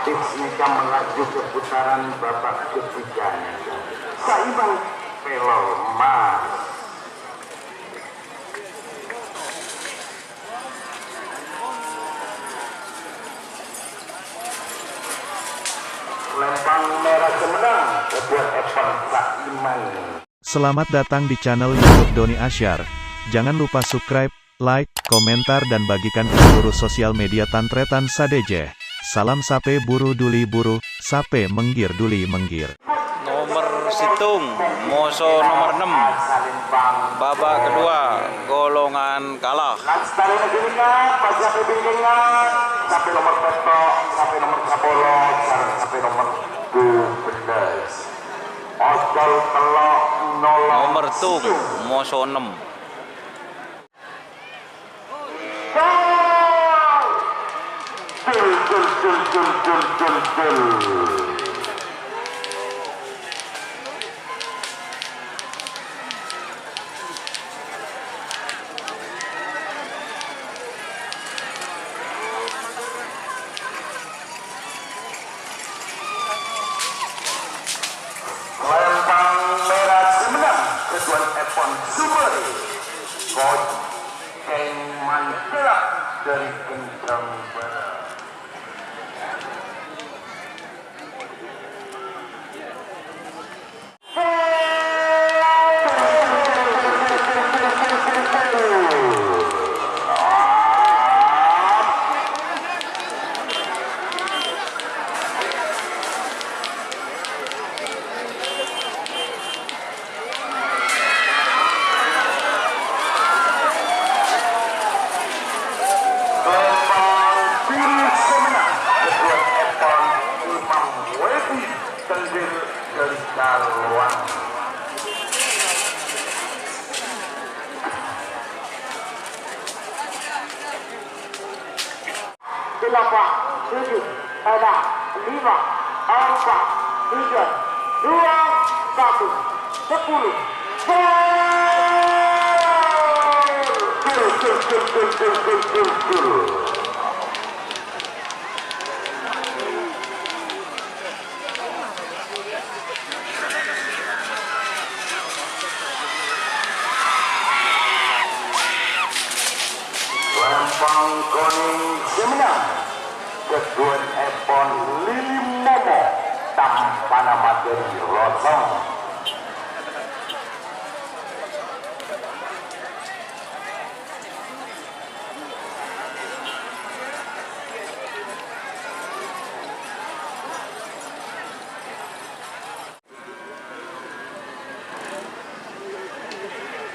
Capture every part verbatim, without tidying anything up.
Nika melaju ke putaran babak ketiga. Saiman, pelor emas. Lempang merah semenang, ketua Evan Saiman. Selamat datang di channel YouTube Doni Asyar. Jangan lupa subscribe, like, komentar, dan bagikan ke seluruh sosial media tan-tarètan sadhâjâ. Salam sapè buru duli buru, sapè mèngghir duli mèngghir. Nomor sèttong, moso nomor ennem. Babak kedua, golongan kalah. Lestari negeri, pas sampai bingkingan, sampai nomor petok, sampai nomor sepuluh, sampai nomor dua belas. Ocol telok nolong. Nomor tung, moso ennem. Gol! Gol, gol, gol, gol, gol, gol, gol. Lempang merah semenang, ketuan Epon Sumeri. Coach Keng Mantela dari Kendang Barat. Gelombang biru semenang, ketua Epon Imam Wedi Tengger dari Kaluang. Delapan, tujuh, enam, lima, empat, tiga, dua, satu, sepuluh. Gol! Gol, gol, gol, gol. Lempang konèng semenang, keduwân Epon Lili Momo, tampana materi Rosong.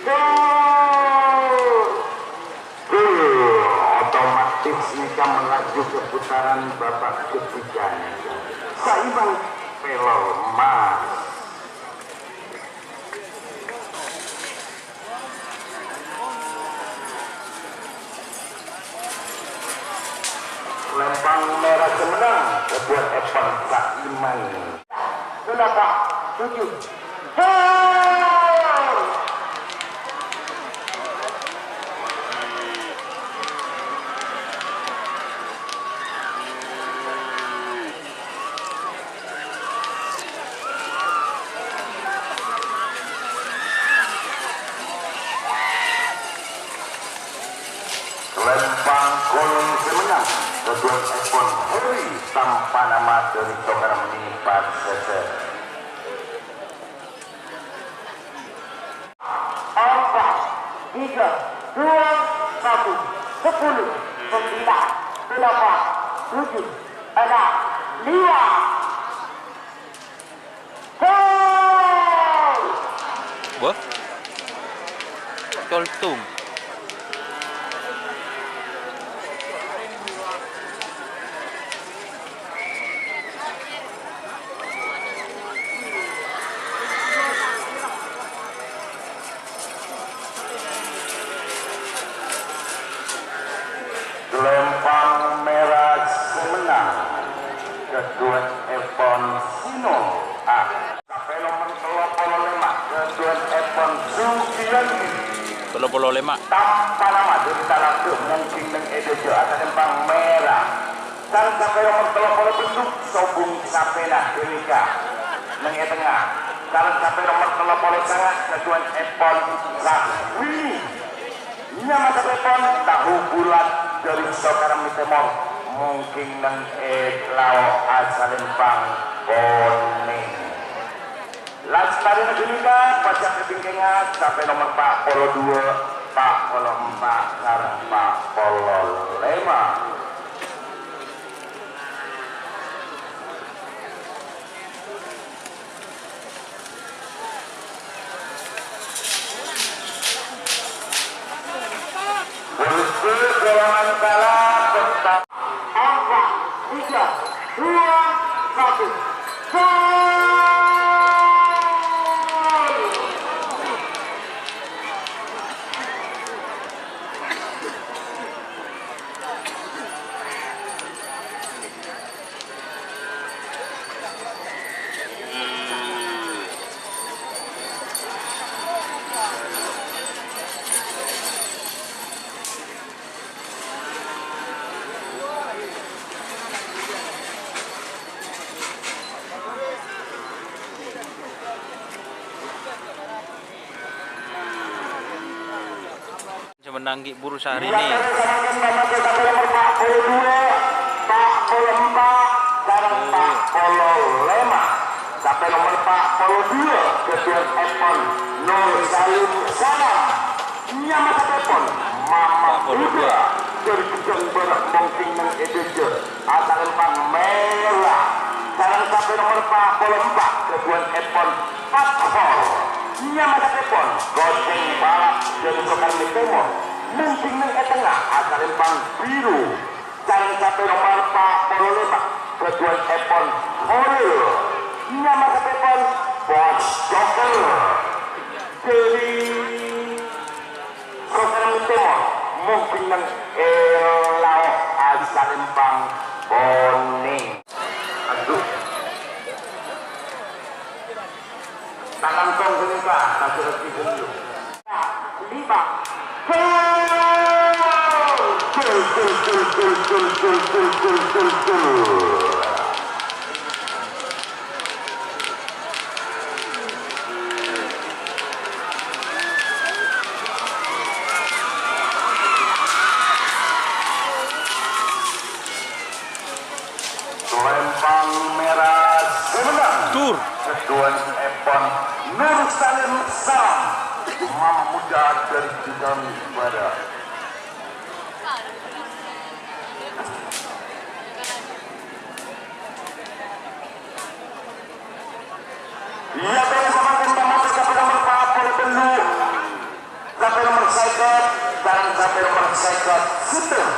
Gol! Gol! Otomatis nèka melaju ke putaran babak ketiga nèka. Saiman, pelor emas. Lempang merah semenang, keduwân Epon Saiman. Delapan, tujuh. Gol! Lempang konèng semenang, keduwân Epon Heri, tampana materi Tokarmi Parsèsèr. Empat, tiga, dua, satu, sepuluh, sembilan, delapan, tujuh, enam, lima. Gol! Wah. Coltung. Lempang merah semenang, keduwân Epon Sino A. Sampè' nomer tello polo lèma', keduwân Epon Sugiyadi. Tello polo lèma'. Tampana materi talaga mungkin neng è dâjâ asalèmpang merah. Sareng sapè nomer tello polo bendhuk, sobung sapèna ghânèka neng è tengnga. Sareng sapè nomer tello polo sanga', ghâdhuwân èpon Rahwini. Nyama sapèpon tahu bulat dhâri Sokarmi Tèmor, mongkèng neng è lao' asalèmpang konèng. Lastarèna ghânèka pajhât èbingkènga sapè nomer pa' polo duwâ', pa' polo empa', sareng pa' polo lèma'. Polisi golongan kala tetap angka tiga, dua, satu. Gol! Sè mennang ghi' buru Syahrini. Sapè nomer pa' polo duwâ', ghâdhuwân èpon Nur Salim Salam. Nyama sapèpon Mama Buddha, dhâri Gedhâng Bârâ' mongkèng neng è dhâjâ. Asalèmpang mèra. Sareng sapè nomer pa' polo empa', ghâdhuwân èpon Fathor. Nyama sapèpon Gocèng Balap dhâri Sokarmi Tèmor. Mongkèng neng è tengnga, asalèmpang biru. Sareng sapè nomer pa' polo lèma', ghâdhuwân èpon Kholil. Nyama sapèpon Bos Coker. Dhâri Sokarmi Tèmor, mongkèng neng è lao' asalèmpang konèng. Adhu. Tanam kong ghânèka, tajhârât ghâllu. Lima. Gol! Gol, gol, gol, gol. Lèmpang mèra sè mennang. Tur. Ghâdhuwân èpon Nur Salim Salam. Mama Buddha dhâri Gedhâng Bârâ'. Iyâ, terros samangkèn tamatè sapè nomer pa' polo tello', sapè nomer sèket, sareng sapè nomer sèket sèttong.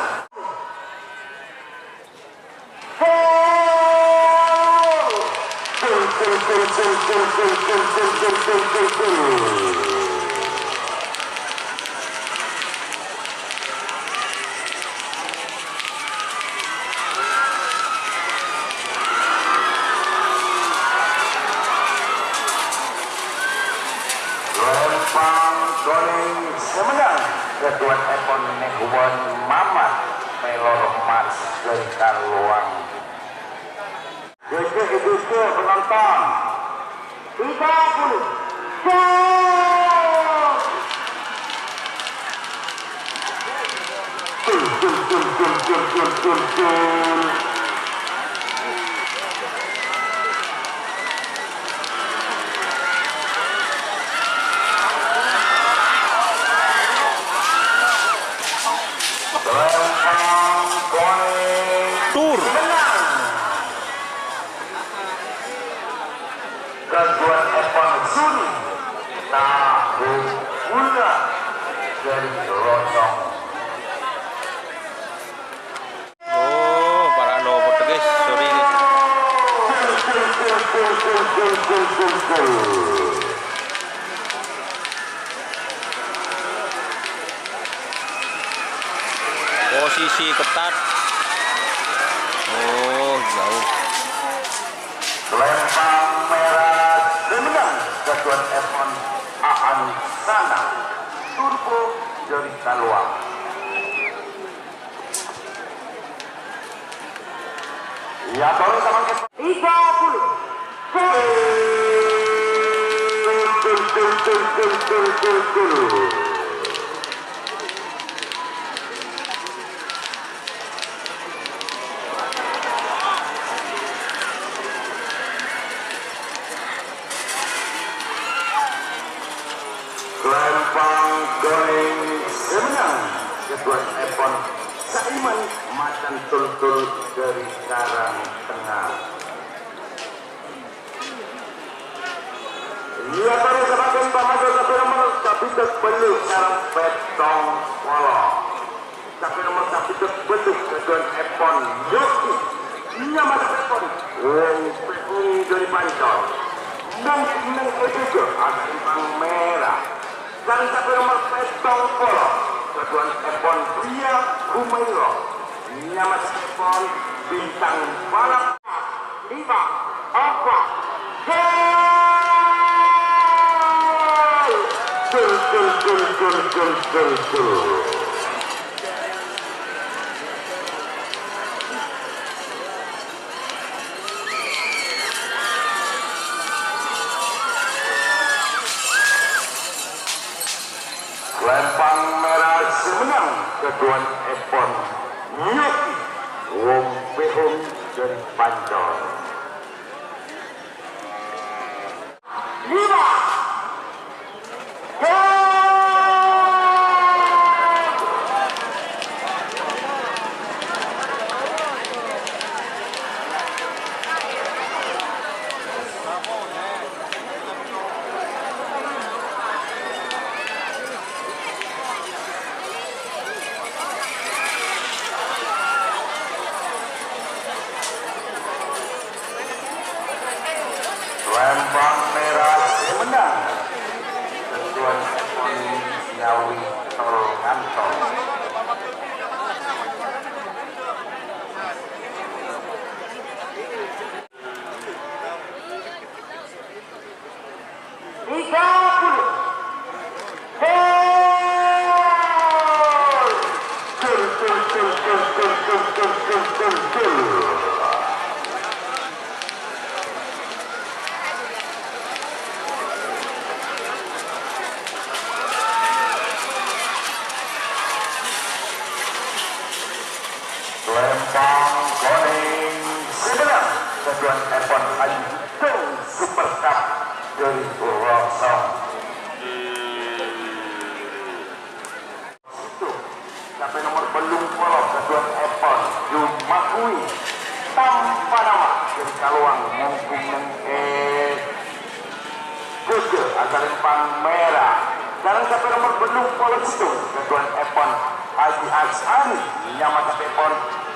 Gol! Gol, gol, gol. Lèmpang konèng sè mennang, ghâdhuwân èpon Nèhuwân Mamat, pèlor emmas dhâri Kalowang. Dhâjâ è dhâjâ penonton. Tiga puluh. Gol! Lèmpang konèng. Tur. Mennang. Ghâdhuwân èpon Suni, tahu bulat dhâri Locong. Oh, para' nopo, guys, sorry, guys. Posisi ketat. Oh, jauh. Lèmpang mèra sè mennang ghâdhuwân èpon Aan Sana Turbo dhâri Kalowang. Èyatorè samangkèn. Tiga puluh. Gol. Gol, gol, gol. Klempang Gonèng sè mennang, kaduwâ'èpon Saiman Macan Tultul dhâri Karangtengah. Iyâ, terros samangkèn pamaso sabbhân nomer sabidhâk bâllu' sareng pèttong polo. Sabbhân nomer sabidhâk bâllu' kaduwâ'èpon Yogi. Nyama sabbhân èpon Wong Pèkong dhâri Pancor. Neng, neng èdhâ asarèmpang mèra. Sareng sabbhân nomer pèttong polo, kaduwâ'èpon Ria Humaira. Nyama sabbhân èpon Bintang Palak. Lima, empat, gol! Gol, gol, gol, gol, gol, gol, gol. Klempang mèra sè mennang kaduwâ'èpon Yogi Wong Pèkong dhâri Pancor. Lima. Gol! Klempang mèra sè mennang. Tentuan pon nyawi tol ngantong. Tiga puluh. Gol! Gol, gol, gol. Lempang konèng sè mennang, kaduwâ'èpon Ayu Dong Super Cup dhâri Rosong. Capè nomer bâllung polo, kaduwâ'èpon Jumakui tanpa nama dhâri Kalowang, monggu neng è Jhâjhâ asarèmpang mèra. Sareng capè nomer bâllung polo sèttong, kaduwâ'èpon Haji As'ari, nyama capèpon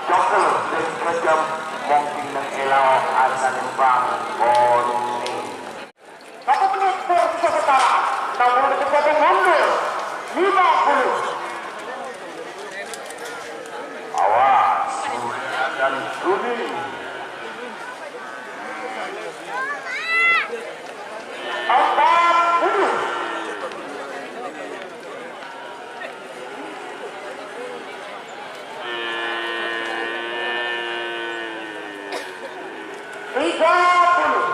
Joker dhâri Gajam, monggu neng è lao asarèmpang konèng. Satu menit bertiga setara, enam puluh detik satu mundur, lima puluh. Awas, Surya dan Juni. Empat puluh. Tiga puluh.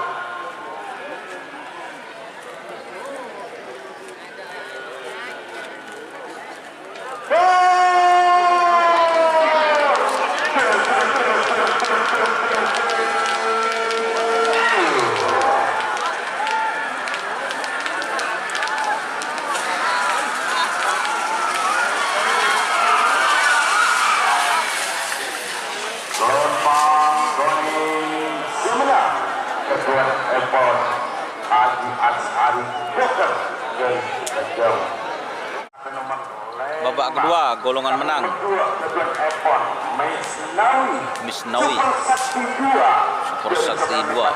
Lempang konèng sè mennang, kaduwâ'èpon Haji As'ari Joker dhâri Gajam. Babak kedua, golongan menang. Misnawi, Super Sakti dua.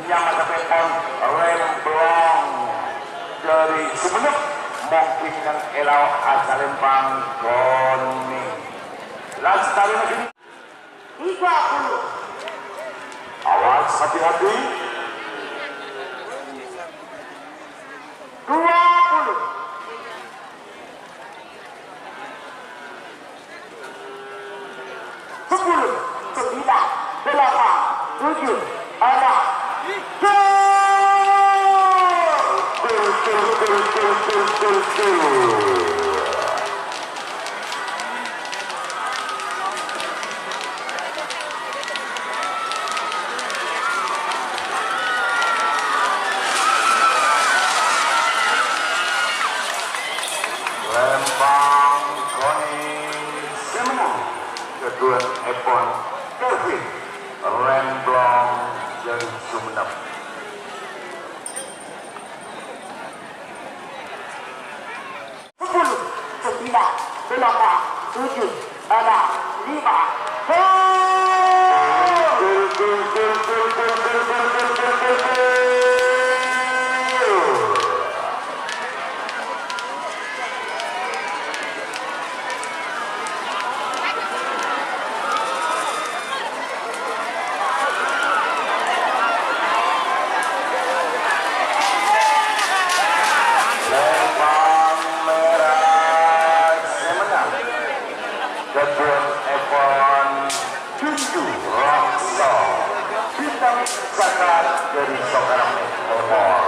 Nyama capèpon Remblong dhâri Sumenep, monggu neng è lao asarèmpang konèng. Lastarèna ghi-, tiga puluh. Awas, hati-hati. Anak. Gol! Gol, gol, gol. Lembang Koni Semenang. Kedua Epon Kevin Remblong dari Sumenep. Sepuluh, sembilan, delapan, tujuh, enam, lima, gol! Lembang Merah Semenang. Kedua Epon Junju Raksa. Bintang Saka dari Sokarang Timur.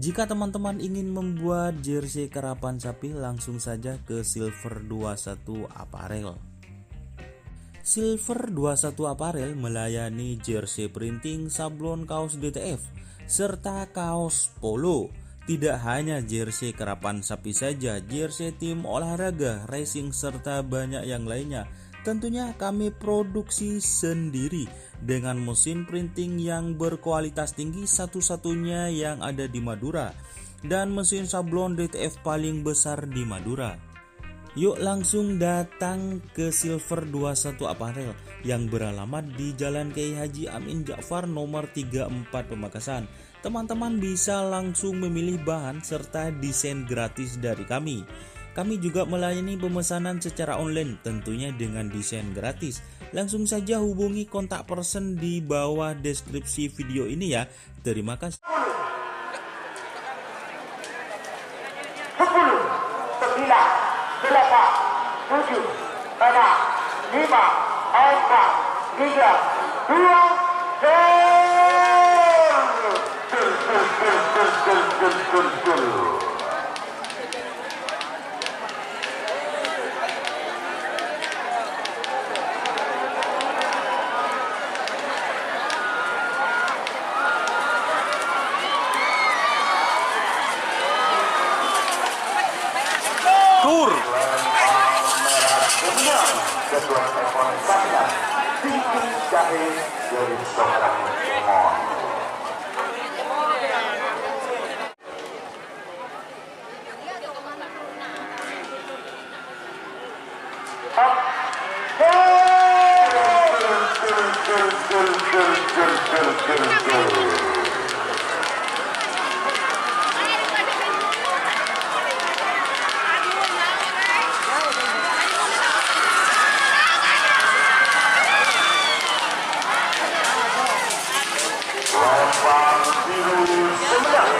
Jika teman-teman ingin membuat jersey Karapan Sapi, langsung saja ke Silver dua satu Apparel. Silver dua satu Apparel melayani jersey printing, sablon, kaos D T F, serta kaos polo. Tidak hanya jersey Karapan Sapi saja, jersey tim olahraga, racing, serta banyak yang lainnya. Tentunya kami produksi sendiri dengan mesin printing yang berkualitas tinggi, satu-satunya yang ada di Madura, dan mesin sablon D T F paling besar di Madura. Yuk langsung datang ke Silver dua satu Apparel yang beralamat di Jalan Kiai Haji Amin Ja'far nomor tiga empat Pamekasan. Teman-teman bisa langsung memilih bahan serta desain gratis dari kami. Kami juga melayani pemesanan secara online, tentunya dengan desain gratis. Langsung saja hubungi kontak person di bawah deskripsi video ini ya. Terima kasih. Sepuluh, sembilan, delapan, tujuh, enam, lima, empat, tiga, dua, gol! Gol, gol, gol. Tur. Ketua Epon Sangga, Tinggi Jahe dari Sokarang Timur. Lempang biru sebelah,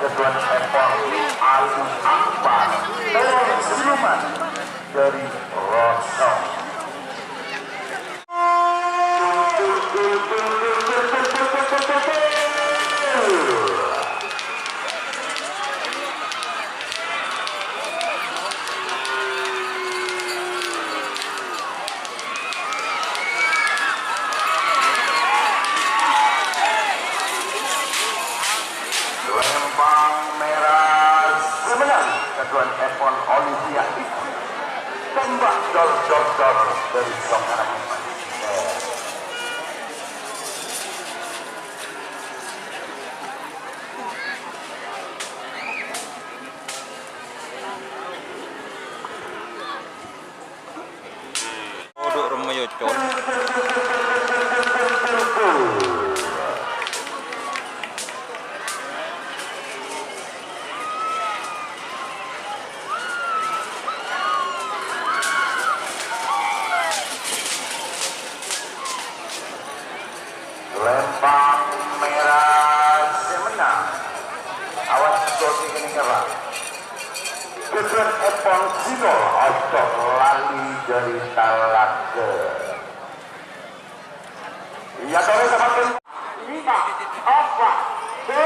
Ketua Epon Ali Akbar, Terong Siluman dari Rosong. Lempang merah semenang, Ketua Epon Olivia Diki. Tembak dor-dor-dor dari Songkaran. Kodok rema yo, Con. Lempang merah semenang. Awas, Dodi kene nyerang. Kejuan Epon Sidol, ojo lali dari talaga. Katorè sampè' lima, empat, gol.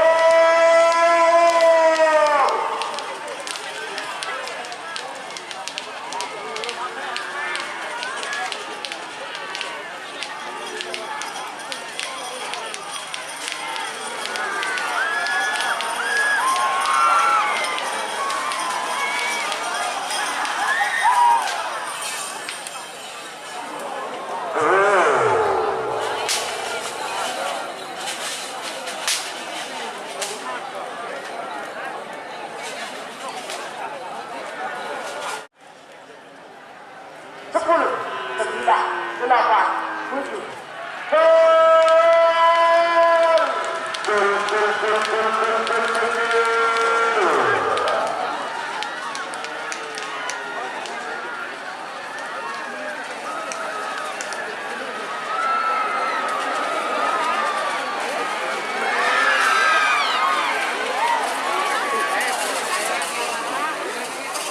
Sepuluh, sembilan, delapan, tujuh. Gol!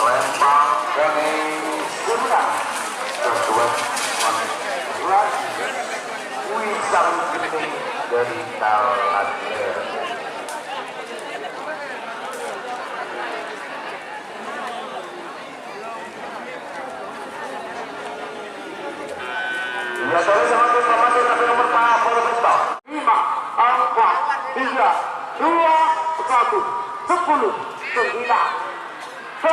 Lempang konèng sèmènang, Ridwan Wisang Geni dari Talajer. Iyâ, torè sampè' pamaso sampai nomor empat puluh pètto. Lima, empat, tiga, dua, satu, sepuluh, sembilan. Gol!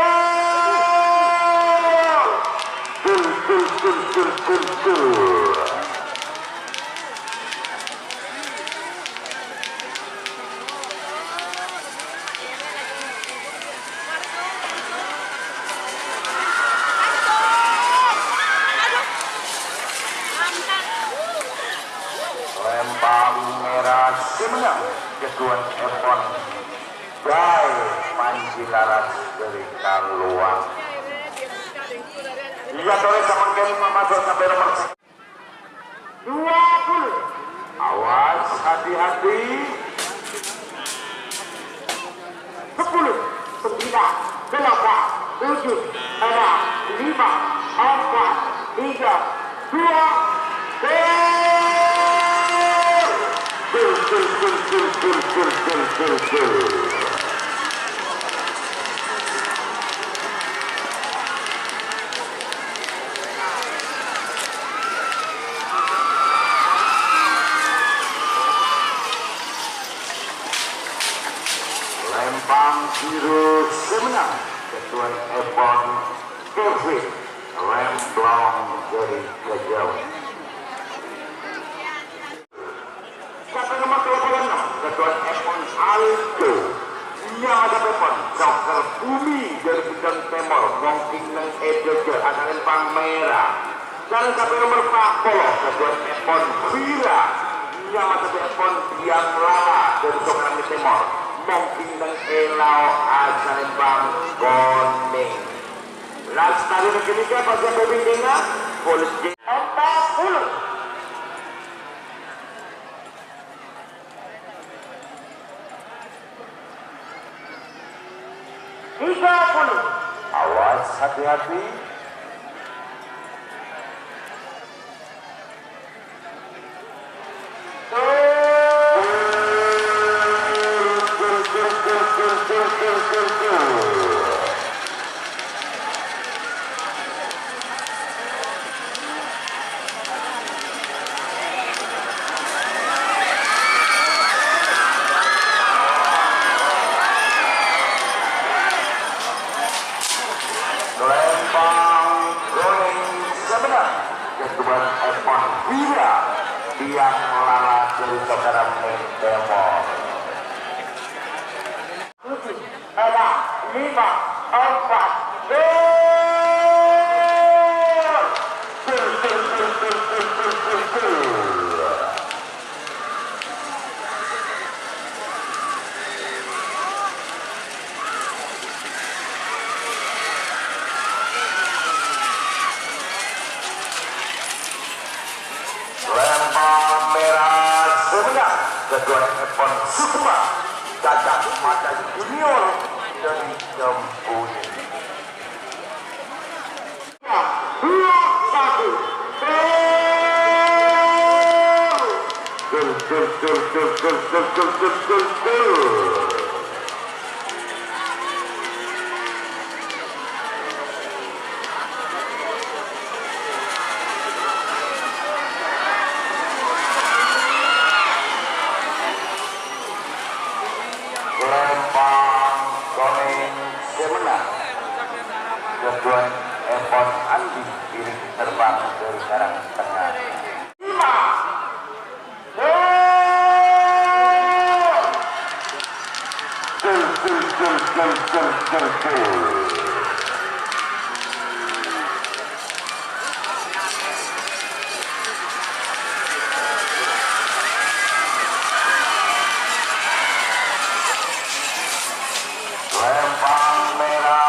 Gol, gol, gol, gol, gol, gol. Lempang mèra sèmènang, jhâghâ'ân èpon Bray Panji Laras dari Kaluang. Iyâ, torè samangkèn pamaso sampai nomor dua puluh. Awas, hati-hati. Sepuluh, sembilan, delapan, tujuh, enam, lima, empat, tiga, dua, gol! Gol, gol, gol, gol. Lempang biru sèmènang, jhâghâ'ân èpon Kevin Remblong dari Kajau. Sampai nomor dua puluh enam, jhâghâ'ân èpon Aldo. Nyama sampai pon, Joker Bumi dari Bintang Timur, mongkèn neng è dâjâ, asal lempang mèra. Sareng sampai nomor empat puluh, jhâghâ'ân èpon Vira. Nyama sampai pon Biang Lala dari Songkran Timur, mongkèn neng è lao, asal lempang konèng. Lestari neng kènè' pas sampai bingkèngnga, polisi empat puluh. Tiga puluh. Awas, hati-hati. Lempang konèng sèmènang, jhâghâ'ân èpon Vira, Biang Lala dari Songkran Timur. Tujuh, enam, lima, empat, gol! Gol, gol, gol. Lempang mèra sèmènang, jhâghâ'ân èpon Sukma, Cacak Mata Junior dari Jambuni. Dua satu. Gol! Lempang konèng sè mennang. Kedhuwân èpon Andi Giring terbang dari sarang tengah. Lempang mèra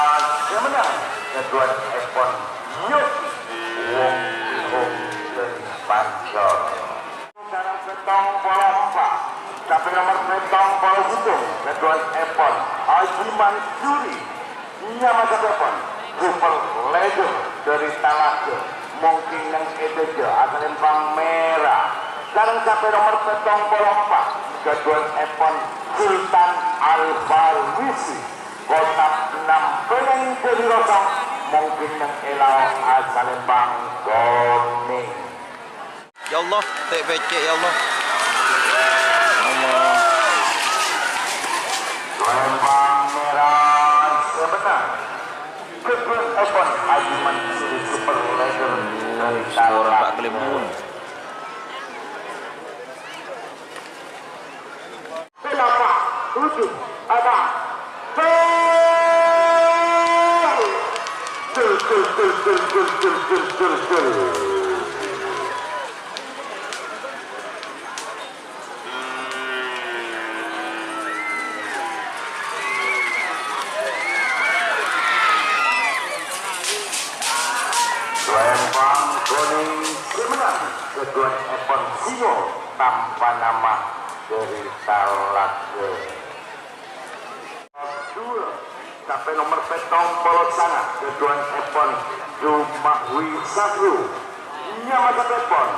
sè mennang, kedhuwân èpon Yogi, wong Bihung dari Pancor. Sareng pèttong polo empa', tapè nomer pèttong polo sèttong, kedhuwân èpon Haji Mansuri, nyama satèpon Super Leader dari Talaga, mongkèn neng è dâjâ asalèmpang mèra. Sareng tapè nomer pèttong polo empa', kedhuwân èpon Sultan Al Farwisi, kotak enam pènèng dari Rosong, mongkèn neng è lao' asalèmpang konèng. Ya Allah, tè' pècè', ya Allah. Allah. Lempang mèra sè mennang. Kedhuwân èpon Haji Mansur Super Leader dari Suara Pak Kelimun. Kenapa? Tujuh, apa? Gol! Gol, gol, gol. Lempang konèng sè mennang, kedhuwân èpon Singo tanpa nama dari Talaga. Dua, tapè nomer pèttong polo sanga, kedhuwân èpon Jumahwi Sahru. Nyama satèpon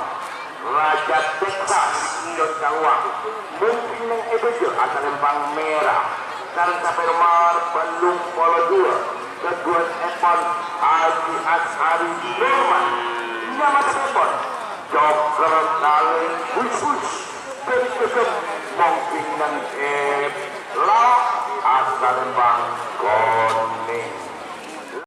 Raja Texas, Indon Kalowang. Mongkèn neng è dâjâ asalèmpang mèra. Sareng tapè nomer bâllung polo dua, kedhuwân èpon Haji Ashari Norman. Nyama satèpon Joker Kalèng Bus-bus. Bân kègèp mongkèn neng è lao' asalèmpang konèng.